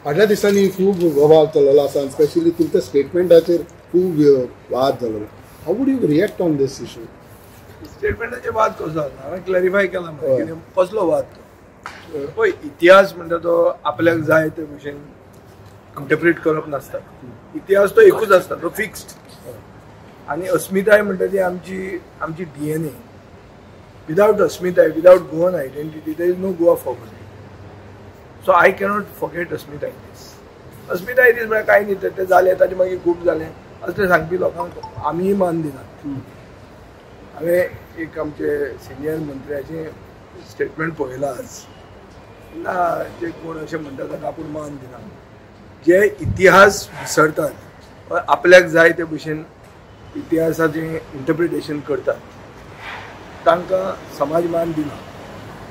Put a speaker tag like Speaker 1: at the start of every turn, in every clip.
Speaker 1: फाटल्या दिसांनी खूब बोवाळ चललेलो आसा, स्पेशली तुमच्या स्टेटमेंटाचेर खूब वाद जालो. How would you react on this issue?
Speaker 2: स्टेटमेंटाचे वाद कसो जालो हांवें क्लॅरिफाय केला कितें कसलो वाद तो. पळय, इतिहास म्हणटा तो आपल्याक जाय ते भशेन इंटरप्रीट करप नासता. इतिहास तो एकूच आसता, तो फिक्स्ड. आनी अस्मिताय म्हणटा ती आमची आमची DNA. Without अस्मिताय, without Goan identity, there is no Goa forward. So I cannot forget अस्मिताय दीस. अस्मिताय दीस म्हळ्यार कांय न्ही, ते जालें ताजे मागीर खूब जालें असलें सांगपी लोकांक आमीय मान दिनात. हांवें एक आमचे सिनियर मंत्र्याचें स्टेटमेंट पळयलां आज ना, जे कोण अशें म्हणटा ताका आपूण मान दिना. जे इतिहास विसरतात, आपल्याक जाय ते भशेन इतिहासाचें इंटरप्रिटेशन करतात, तांकां समाज मान दिना.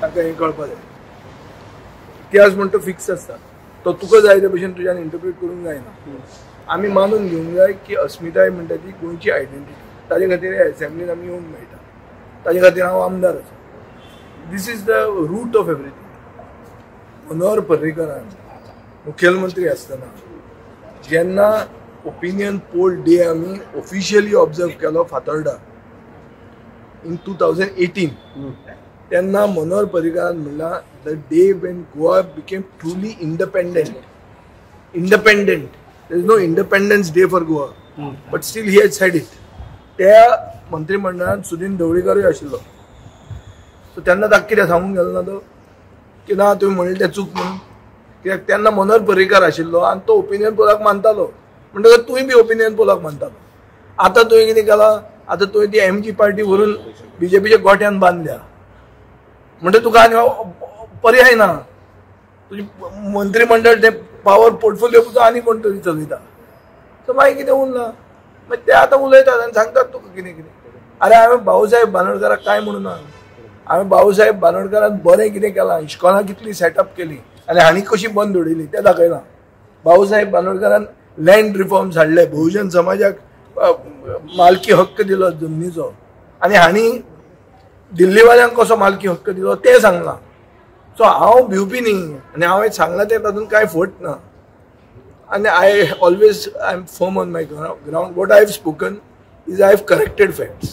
Speaker 2: तांकां हें कळपा जाय, इतिहास म्हण तो फिक्स आसता, तो तुका जाय ते भशेन तुज्यान इंटरप्रीट करूंक जायना. आमी मानून घेवंक जाय की अस्मिताय म्हणटा ती गोंयची आयडेंटिटी. ताजे खातीर एसेंब्लीन आमी येवंक मेळटा, ताजे खातीर हांव आमदार आसा. This is the root of everything. Manohar पर्रीकरान मुखेलमंत्री आसतना जेन्ना ओपिनियन पोल डे आमी ऑफिशियली ऑब्जर्व केलो फातोर्डा इन 2018, तेन्ना मनोहर पर्रीकरान म्हणलां, the day when Goa became truly independent. Independent, there is no Independence Day for Goa, but still he had said it. त्या मंत्रिमंडळान सुदीन ढवळीकरूय आशिल्लो. So तेन्ना ताका कितें सांगूंक गेलो ना तो की ना तुवें म्हणलें तें चूक म्हणून, कित्याक तेन्ना मनोहर पर्रीकर आशिल्लो आनी तो ओपिनियन पोलाक मानतालो. म्हणटकच तूंय बी ओपिनियन पोलाक मानतालो. आतां तुवें कितें केलां, आतां तुवें ती एमजी पार्टी व्हरून बीजेपीच्या गोट्यान बांदल्या, म्हणटा तुका आनी पर्याय ना. तुजें मंत्रिमंडळ ते पावर पोर्टफोलियो तुजो आनी कोण तरी चलयता. सो मागीर कितें उरलां, मागीर ते आतां उलयतात आनी सांगतात तुका कितें कितें. अरे हांवें भाऊसाहेब बांदोडकाराक कांय म्हणूं ना. हांवें भाऊसाहेब बांदोडकारान बरें कितें केलां, इश्कॉलां कितली सेटअप केली आनी हांणी कशी बंद उडयली तें दाखयलां. भाऊसाहेब बांदोडकारान लँड रिफॉर्म्स हाडले, बहुजन समाजाक मालकी हक्क दिलो जमनीचो, आनी हांणी दिल्लीवाल्यांक कसो मालकी हक्क दिलो तें सांगलां. सो हांव भिवपी न्ही आनी हांवें सांगलां तें तातूंत कांय फट ना. आनी I always I am firm on my ground. What I have spoken is I have corrected facts.